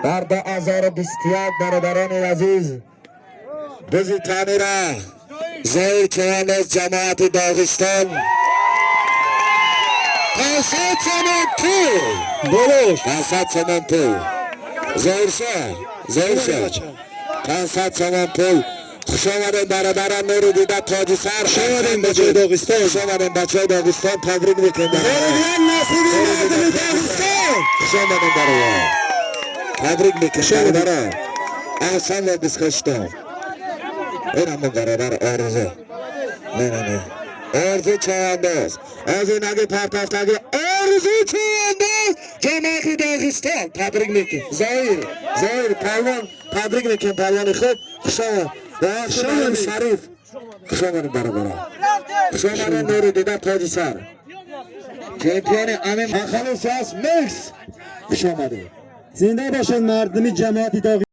Дар 2021, бародарони азиз, бузи тамира Зоир Чавандоз, ҷамоати Доғистон, 500 сомон пул. Болош. 500 сомон пул. Зоиршо, Зоиршо, 500 сомон пул. Хуш омадем, бародарам, нури дида, тоҷи сар. Хуш омадем, бачаҳои Доғистон. Хуш омадем, бачаҳои Доғистон, табрик мекунем. Ғолибият насиби мардуми Доғистон. Хуш омадем, бародар, табрик мекунем, бародарам. Аҳсан ва бисхоштон. Ин ҳамон бародар Орзу. Не, не, не, Орзу Чавандоз озинаги партофтаги. Орзу Чавандоз, ҷамоати Доғистон, табрик мекунем. Зоир, Зоир палвон, табрик мекунем, палвони хуб. Хуш омад. Хуш омадед. Шариф, хуш омадем, бародарам, хуш омадем. Нури дида, тоҷи сар, чемпиони амин махалус аст микс. Хуш омадем. Зинда бошад мардуми ҷамоати Доғистон.